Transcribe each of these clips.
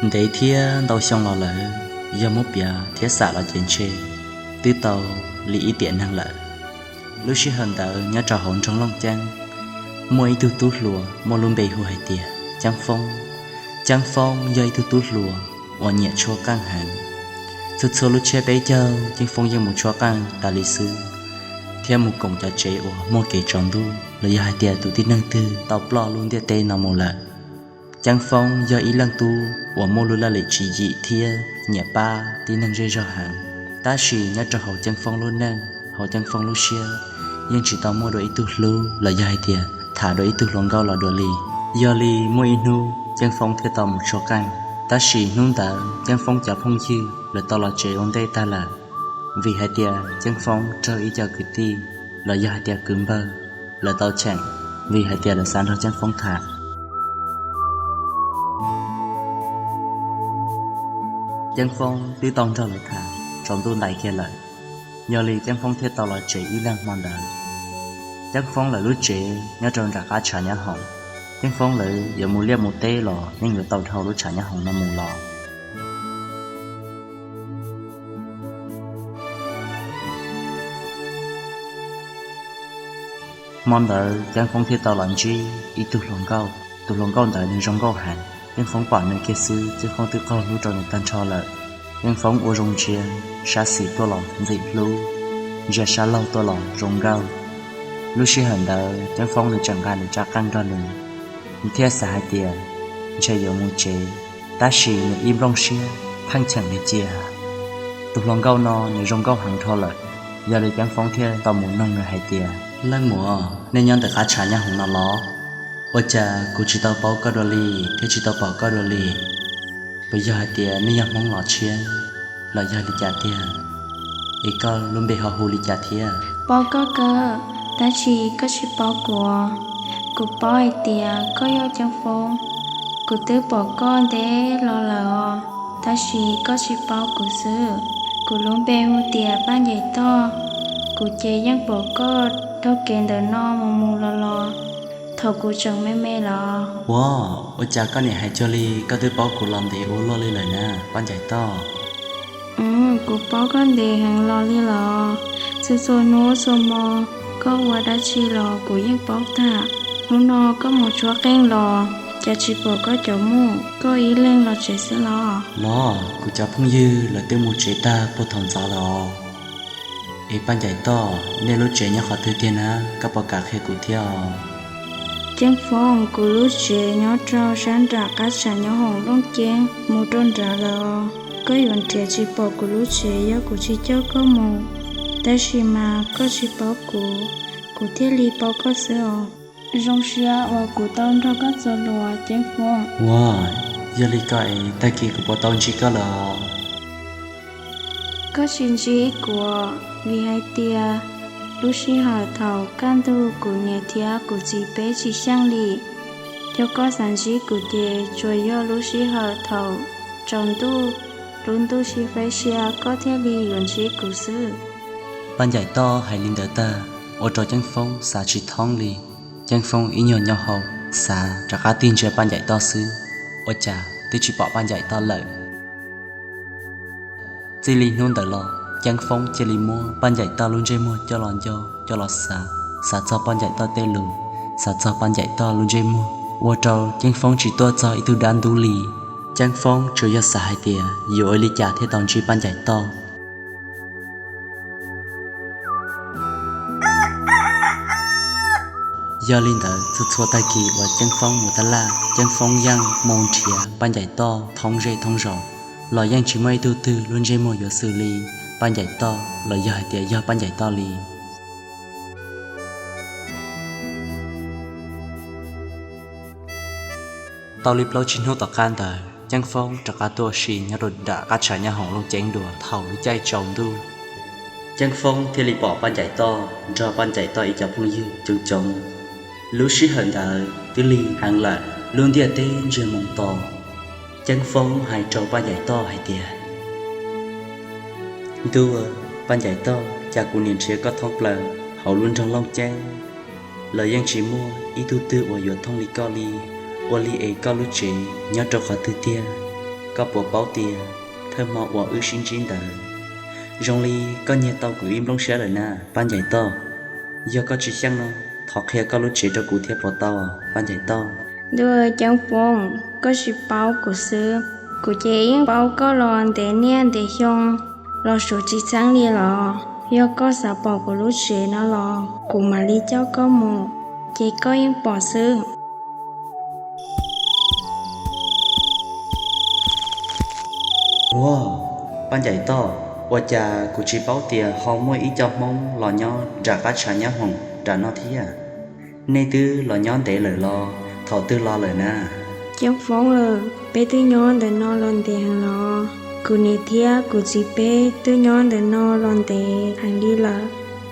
Ntev thiab ntau xyoo los lawm, yog muab piav thiab xam los ces ntshe twb tau li ib tiam neeg lawm. Lub sij hawm ntawd nyob rau hauv nroog Looj Ceeb, muaj ib tug tub hluas muaj lub npe hu hais tias Ceeb Foob. Ceeb Foob yog ib tug tub hluas uas nyiam tshuab qeej heev. Txhua txhua lub tsiab peb caug Ceeb Foob yeej mus tshuab qeej tas li xwb, thiab mus koom cov tsev uas muaj kev tsaus ntuj los yog hais tias tus tib neeg twg tau ploj lub ntiaj teb no mus lawm. Ceeb Foob yog ib leej tub uas muaj lub laj lim tswv yim thiab nyiam pab tib neeg zej zog heev. Tab sis nyob rau hauv Ceeb Foob lub neej, hauv Ceeb Foob lub siab, yeej tsis tau muaj dua ib tug hlub los yog hais tias tham dua ib tug hluas nkauj los dua li. Yog li muaj ib hnub Ceeb Foob thiaj tau mus tshuab qeej, tab sis hnub ntawd Ceeb Foob cov phooj ywg lawv tau los tsev ua ntej tag lawm, vim hais tias Ceeb Foob raug ib co kwv tij los yog hais tias kwv npawg lawv tau cheem, vim hais tias lawv xav nrog Ceeb Foob tham. Ceeb Foob twb tau nrog lawv tham tsaus ntuj ntais kiag lawm, yog li Ceeb Foob thiaj tau los tsev ib leeg hmo ntawd. Ceeb Foob lawv lub tsev nyob rau nram qab tshav nyob hoom. Ceeb Foob lawv yuav mus liaj mus teb los yeej yuav tau dhau lub tshav nyob hoom no mus los. Hmo ntawd Ceeb Foob thiaj tau los ntsib ib tug hluas nkauj. Tus hluas nkauj ntawd nws zoo nkauj heev. Ceeb Foob pom nws kiag xwb, Ceeb Foob twb qaug hlub rau nws tag nrho lawm. Ceeb Foob ua zoo ntsia sab xis tuaj los ntxim hlub, ntsia sab laug tuaj los zoo nkauj. Lub sij hawm ntawd Ceeb Foob nws tseem nqa nws rab qeej nrog nws, nws thiaj xav hais tias ntshe yuav mus tsev, tab sis nws ib nplooj siab pheej cheem li cia. Tus hluas nkauj no nws zoo nkauj heev dhau lawm, yog li Ceeb Foob thiaj tau mus noog nws hais tias, Leej muam, nej nyob ntawm qab tshav nyob hoom no los? Ua cas kuv tsis tau paub koj dua li thiab tsis tau pom koj dua li? Puas yog hais tias nej yog Hmoob los tshiab los yog li cas tiag? Es koj lub npe ho hu li cas thiab? Paub koj kawg, tab sis koj tsis paub kuv. Kuv paub hais tias koj yog Ceeb Foob. Kuv twb pom koj ntev los lawm os, tab sis koj tsis paub kuv xwb. Kuv lub npe hu tias Paj Ncaim Toj. Kuv ces yeej pom koj taug kev ntawm no mus mus los los thaum kuv tseem me me los. Ua, ua cas koj niam hais cuag li koj twb paub kuv los ntev ua luaj li lawm na Paj Ncaim Toj. Kuv paub koj ntev heev los li lawm. Txhua txhua hnub txhua hmo koj ua dab tsi los kuv yeej paub tag. Hnub no koj mus tshuab qeej los cas tsis pom koj cov muj, koj ib leeg los tsev xwb los? Los, kuv cov phooj ywg lawv twb mus tsev tag puag thaum ntxov lawm os. Es Paj Ncaim Toj, nej lub tsev nyob qhov twg tiag na, koj puas kam qhia kuv thiab os? Ceeb Foob, kuv lub tsev nyob rau sab nram qab tshav nyob hoom Looj Ceeb mus rau nrad lawm os. Koj yuav nrhiav tsis pom kuv lub tsev yog kuv tsis coj koj mus. Tab sis mas koj tsis paub kuv, kuv thiaj li paub koj xwb os. Zoo siab uas kuv tau nrog koj txuas lus Ceeb Foob. Ua, yog li ko es tag kis kuv puas tau ntsib koj lawm os? Koj tsis ntsib kuv, vim hais tias lub sij hawm thaum kaj ntug kuv niam thiab kuv txiv peb tsis xyeej li. Yog koj xav ntsib kuv ces tsuas yog lub sij hawm thaum tsaus ntuj, lub ntuj sib faib sia koj thiaj li yuav ntsib kuv xwb. Paj Ncaim Toj hais li ntawd tag, ua rau Ceeb Foob xav tsis thoob li. Ceeb Foob ib nyuag nyob hauv xav rov qab tig ntsia Paj Ncaim Toj xwb, ua cas twb tsis pom Paj Ncaim Toj lawm. Txij li hnub ntawd los Ceeb Foob cia li muab Paj Ncaim Toj lub ntsej muag coj los nco, coj los xav, xav txog Paj Ncaim Toj tej lus, xav txog Paj Ncaim Toj lub ntsej muag, ua rau Ceeb Foob tsis tuaj txog ib tug dab ntub li. Ceeb Foob tsuas yog xav hais tias yuav ua li cas thiaj tau ntsib Paj Ncaim Toj. Yog li ntawd txhua txhua tag kis uas Ceeb Foob mus tab laj, Ceeb Foob yeej mus nrhiav Paj Ncaim Toj thoob zej thoob zos, los yeej tsis muaj ib tug twg lub ntsej muag yuav xws li Paj Ncaim Toj los yog hais tias yog Paj Ncaim Toj li. Tau li plaub tsib hnub tom qab ntawd Ceeb Foob rov qab tuaj ua si nyob rau nram qab tshav nyob hoom Looj Ceeb dua thaum lub caij tsaus ntuj. Ceeb Foob thiaj li pom Paj Ncaim Toj nrog Paj Ncaim Toj ib cov phooj ywg coob coob. Lub sij hawm ntawd twb lig heev lawm, lub ntiaj teb ntsiag moo to. Ceeb Foob hais rau Paj Ncaim Toj hais tias, Ntuj, Paj Ncaim Toj, cas kuv niaj nrhiav koj thoob plaws hauv lub nroog Looj Ceeb los yeej tsis muaj ib tug twg uas yuav thooj li koj li. Ua li es koj lub tsev nyob rau qhov twg tiag? Koj puas paub tias thawj hmo uas wb sib ntsib ntawd, zoo li koj nyiag tau kuv ib nplooj siab lawm na Paj Ncaim Toj. Yog koj tsis xyeej no, thov qhia koj lub tsev rau kuv thiab puas tau, Paj Ncaim Toj? Ntuj, Ceeb Foob, koj tsis paub kuv xwb, kuv ces yeej paub koj los ntev niaj ntev xyoo los suav tsis txheeb li los. Yog koj xav pom kuv lub tsev no los kuv mam li coj koj mus, ces koj yeej pom xwb. Ua, Paj Ncaim Toj, ua cas kuv tsis paub tias ho muaj ib co Hmoob los nyob nram qab tshav nyab hoom nram no thiab? Nej twb los nyob ntev lawm los thaum twg los lawm na? Ceeb Foob aw, peb twb nyob ntawm no los ntev heev los. Kuv niam thiab kuv txiv peb twb nyob ntawm no los ntev heev li lawm.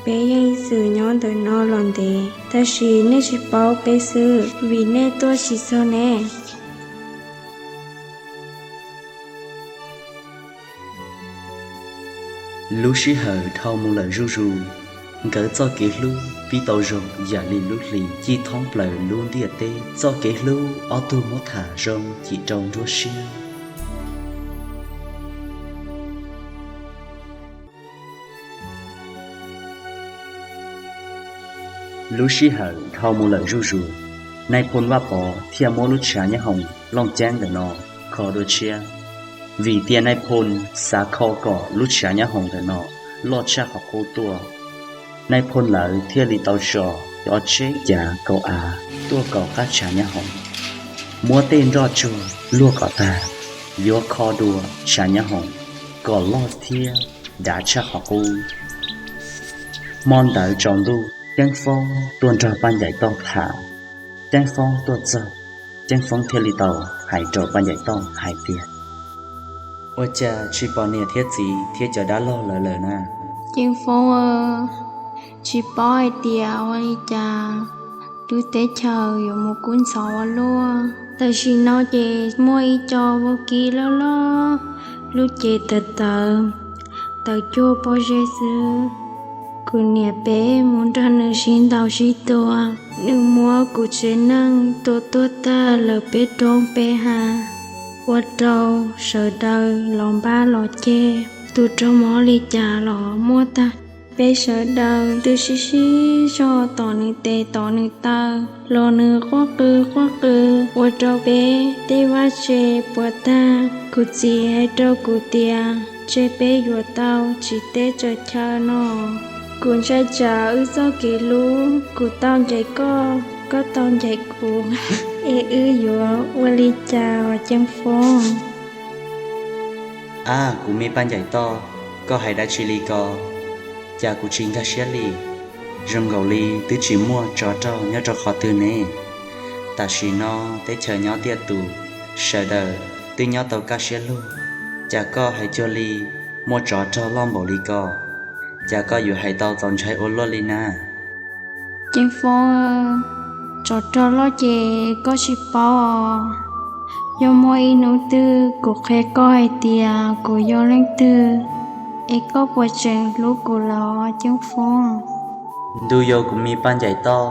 Peb yeej ib txwm nyob ntawm no los ntev, tab sis nej tsis paub peb xwb, vim nej tuaj tsis txog ne. Lub sij hawm dhau mus lawm zuj zus, nkawd txoj kev hlub pib tau zoo yam li lub hli cig thoob plaws lub ntiaj teb. Txoj kev hlub ob tug muab tham zoo cim rau nruab siab. Lub sij hawm dhau mus lawm zuj zus, Nais Phoo Vaj Pov thiaj muab lub tshav nyab hoom looj ceeb ntawm no kho dua tshiab, vim tias Nais Phoo xav kho kom lub tshav nyab hoom ntawm no loj tshaj qhov qub tuaj. Nais Phoo lawv thiaj li tau tso ob tsheb cav kaum av tuaj kaum qab tshav nyab hoom, muab tej nroj tsuag luaj kom tag, yuav kho dua tshav nyab hoom kom loj thiab dav tshaj qhov qub. Hmo ntawd tsaus ntuj, Ceeb Foob tuaj nrog Paj Ncaim Toj tham. Ceeb Foob tuaj txog, Ceeb Foob thiaj li tau hais rau Paj Ncaim Toj hais tias, Ua cas tsis pom niam thiab txiv thiab cov dab laug lawv lawm na? Ceeb Foob aw, tsis paub hais tias ua li cas lub teb chaws yuav mus kub ntxhov ua luaj. Tam sim no ces muaj ib co vaub kib loj loj, lub cev tawv tawv, tawv cuag pob zeb xwb. Kuv niam peb mus nrog nws sib ntaus sib tua, nws muab kuv tsev neeg tua tuag tag lawm peb roob peb hav, ua rau sawv daws los npab los ceg, tus raug mob li cas los muaj tag. Peb sawv daws twb sib sib zog tom nws tes tom nws taw, los nws quaj qw quaj qw, ua rau peb tej vaj tse puas tag. Kuv txiv hais rau kuv tias, tseg peb yuav tau tsis teb tsaws chaw no. Kuv ntshai tsam wb txoj kev hlub, kuv tau ncaim koj, koj tau ncaim kuv, es wb yuav ua li cas os Ceeb Foob? Ab, kuv me Paj Ncaim Toj, koj hais dab tsi li ko? Cas kuv tsis nkag siab li. Zoo nkaus li twb tsis muaj tsov rog nyob rau qhov twg ne. Tam sim no teb chaws nyob tiaj tus, sawv daws twb nyob tau kaj siab lug, cas koj hais cuag li muaj tsov rog loj npaum li ko? Cas koj yuav hais tau txaus ntshai ua luaj li na? Ceeb Foob, tsov rog loj ces koj tsis paub os. Yog muaj ib hnub twg kuv qhia koj hais tias kuv yog leej twg, es koj puas tseem hlub kuv lawm Ceeb Foob? Ntuj, yog kuv me Paj Ncaim Toj,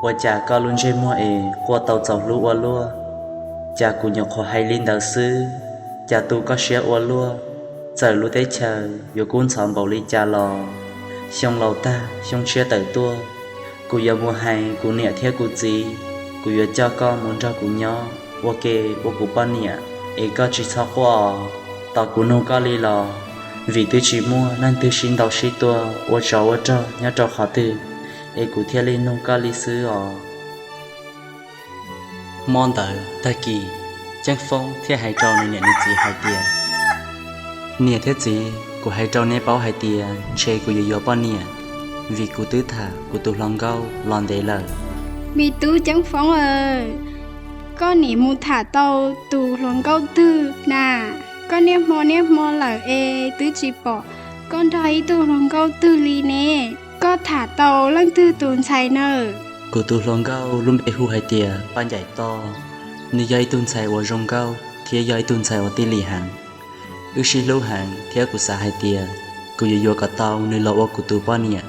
ua cas koj lub ntsej muag es quaj tau txaus hlub ua luaj? Cas kuv nyuam qhuav hais li ntawd xwb, cas tu koj siab ua luaj. Txawm lub teb chaws yuav kub ntxhov npaum li cas los, xyoo laus tag xyoo tshiab tawm tuaj, kuv yuav mus hais kuv niam thiab kuv txiv, kuv yuav coj koj mus nrog kuv nyob ua ke ua kuv poj niam, es koj tsis txhob quaj os. Tos kuv nug koj li los, vim twb tsis muaj leej twg sib ntaus sib tua ua tsov ua rog nyob rau qhov twg, es kuv thiaj li nug koj li xwb os. Hmo ntawd tag kis, Ceeb Foob thiaj hais rau nws niam nws txiv hais tias, niam thiab txiv, kuv hais rau neb paub hais tias ntshe kuv yuav yuav poj niam, vim kuv twb tham kuv tus hluas nkauj los ntev lawm. Me tub Ceeb Foob aw, koj nim mus tham tau tus hluas nkauj twg na? Koj niaj hmo niaj hmo lawm es twb tsis pom koj nrog ib tug hluas nkauj twg li ne. Koj tham tau leej twg tus ntxhais nawb? Kuv tus hluas nkauj lub npe hu hais tias Paj Ncaim Toj. Nws yog ib tug ntxhais uas zoo nkauj thiab yog ib tug ntxhais uas tij lim heev. Wb sib hlub heev thiab kuv xav hais tias kuv yuav yuav kom tau nws los ua kuv tus poj niam.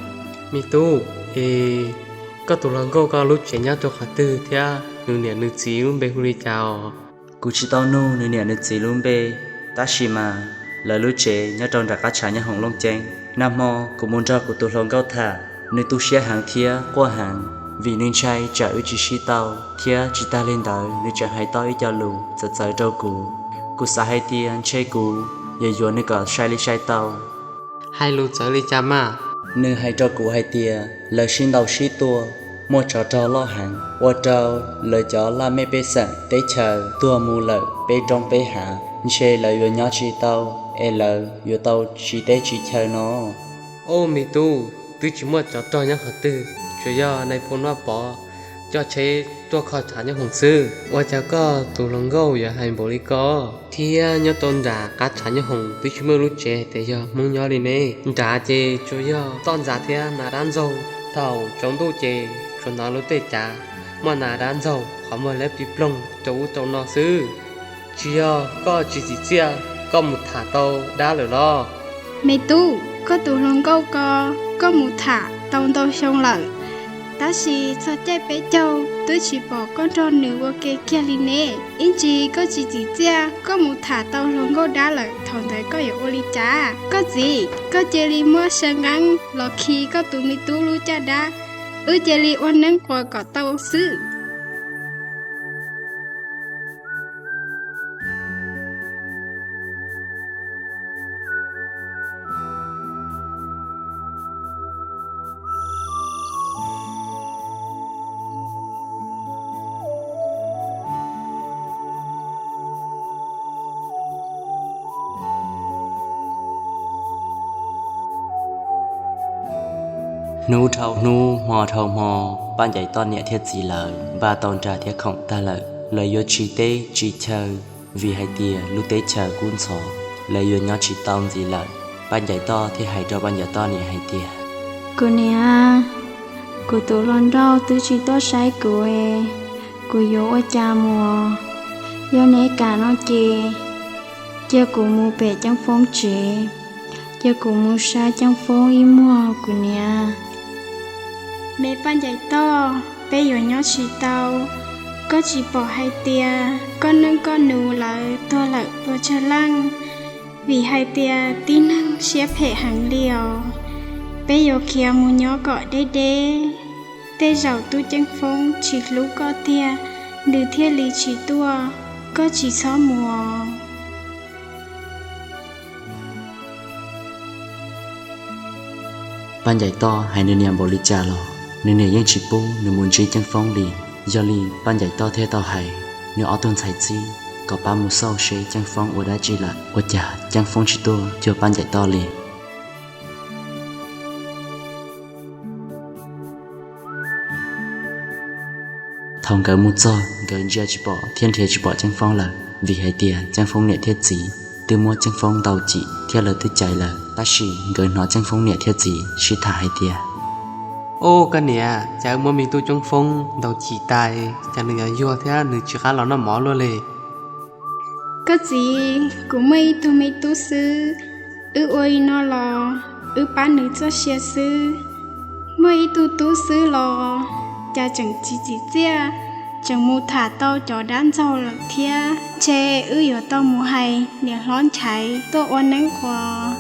Me tub, es koj tus hluas nkauj koj lub tsev nyob rau qhov twg thiab nws niam nws txiv lub npe hu li cas os? Kuv tsis tau nug nws niam nws txiv lub npe, tab sis mas lawv lub tsev nyob rau nram qab tshav nyob hoom Looj Ceeb. Nag hmo kuv mus nrog kuv tus hluas nkauj tham, nws tu siab heev thiab quaj heev, vim nws ntshai tsam wb tsis sib tau, thiab tsis tag li ntawd nws tseem hais tau ib co lus txawv txawv rau kuv. Kuv xav hais tias ntshe kuv yuav yuav nws kom sai li sai tau. Hais lus txawv li cas mas? Nws hais rau kuv hais tias lawv sib ntaus sib tua, muaj tsov rog loj heev, ua rau lawv cov laj mej pej xeem teb chaws tuag mus lawm peb roob peb hav, ntshe lawv yuav nyob tsis tau, es lawv yuav tau tsiv teb tsiv chaw no. Ob, me tub, twb tsis muaj tsov rog nyob qhov twg, tsuas yog nais phoo Vaj Pov coj tsheb tuaj kho tshav nyob hoom xwb. Ua cas koj tus hluas nkauj yuav hais npaum li ko? Thiab nyob rau nram qab tshav nyob hoom twb tsis muaj lub tsev hais tias yog Hmoob nyob li ne. Nrad ces tsuas yog toj ntxas thiab nas dab ntxaug. Thaum tsaus ntuj ces tsuas hnov lub tej cav muaj nas dab ntxaug, qhov muag leb plig ploog rau ub rau no xwb. Tsis yog koj tsis txim txiaj, koj mus tham tau dab lawm los? Me tub, koj tus hluas nkauj ko, koj mus tham tau ntau xyoo lawm, tab sis txog caij peb caug twb tsis pom koj nrog nws ua ke kiag li ne. Ib ntsis koj tsis txim txiaj, koj mus tham tau hluas nkauj dab lawm, thaum ntawd koj yuav ua li cas? Koj txiv, koj cia li muab saw nqeeb los khi koj tus me tub lub caj dab, wb cia li ua neeb quas kom tau xwb. Hnub dhau hnub, hmo dhau hmo, Paj Ncaim Toj niam thiab txiv lawv npaj tau nra thiab khoom tag lawm, lawv yuav tsiv teb tsiv chaw, vim hais tias lub teb chaws kub ntxhov, lawv yuav nyob tsis tau ntxiv lawm. Paj Ncaim Toj thiaj hais rau Paj Ncaim Toj niam hais tias, Kuv niam, kuv tus hluas nraug twb tsis tuaj saib kuv, kuv yuav ua cas mus? Yog neb kam no ces cia kuv mus pem Ceeb Foob tsev, cia kuv mus saib Ceeb Foob ib muag kuv niam. Me Paj Ncaim Toj, peb yuav nyob tsis tau. Koj tsis pom hais tias koj neej koj nus lawv tuag lawm puas tsawg leej? Vim hais tias tib neeg siab phem heev li os. Peb yuav khiav mus nyob kom deb deb, tej zaum tub Ceeb Foob tsis hlub koj tiag, nws thiaj li tsis tuaj. Koj tsis txhob mus. Paj Ncaim Toj hais nws niam npaum li cas los nws niam yeej tsis pub nws mus ntsib Ceeb Foob li. Yog li Paj Ncaim Toj thiaj tau hais nws ob tug ntxhais txib kom pab mus xauj seb Ceeb Foob ua dab tsi lawm, ua cas Ceeb Foob tsis tuaj cuag Paj Ncaim Toj li. Thaum nkawd mus txog, nkawd ntsia tsis pom thiab nrhiav tsis pom Ceeb Foob lawm, vim hais tias Ceeb Foob niam thiab txiv twb muab Ceeb Foob ntaus cim thiab lawv twb caiv lawm. Tab sis nkawd hnov Ceeb Foob niam thiab txiv sib tham hais tias, Ub, koj niam, cas wb muab me tub Ceeb Foob ntaus cim tas, cas nws yuag yuag thiab nws tsis qab los noj mov luaj li. Koj txiv, kuv muaj ib tug me tub xwb, wb ua li no los wb pab nws txoj sia xwb. Muaj ib tug tub xwb los cas tseem tsis txim txiaj, tseem mus tham tau cov dab ntxaug lawm thiab. Ntshe wb yuav tau mus hais niam hlob Nchaiv tuaj ua neeb quas.